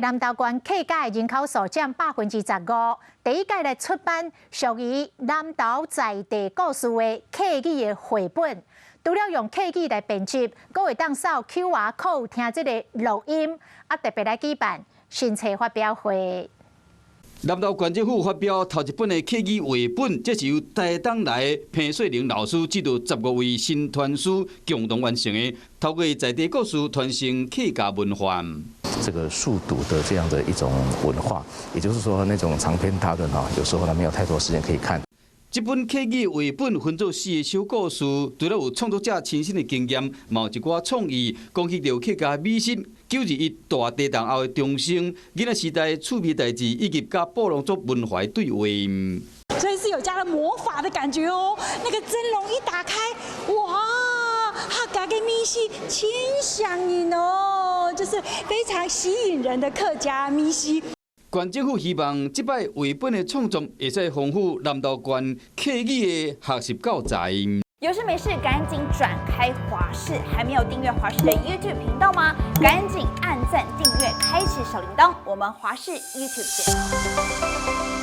南投縣客家人口數佔15%，第一屆來出版屬於南投在地故事的客語的繪本。除了用客語來編輯，閣會當掃 QR code 聽這個錄音，啊，特別來舉辦新冊發表會。南投縣政府發表頭一本的客語繪本，這是由台東來的彭雪玲老師指導15位新傳師共同完成的，透過在地故事傳承客家文化。這個速讀的這樣的一種文化，也就是說那種長篇大論哈，有時候呢沒有太多時間可以看。這本客語繪本分做四個小故事，除了有創作者親身的經驗，嘛有一寡創意，講起著客家美食9·21大地震後的重生，囡仔時代趣味代誌，以及佮布農族文化對話。所以是有加了魔法的感覺哦。那個蒸籠一打開，哇，客家的米食真香人哦，就是非常吸引人的客家米食。縣政府希望這擺繪本的創作會使豐富南投縣客語的學習教材。有事沒事趕緊轉開華視，還沒有訂閱華視的 YouTube 頻道嗎？趕緊按讚訂閱，開啟小鈴鐺。我們華視 YouTube 見。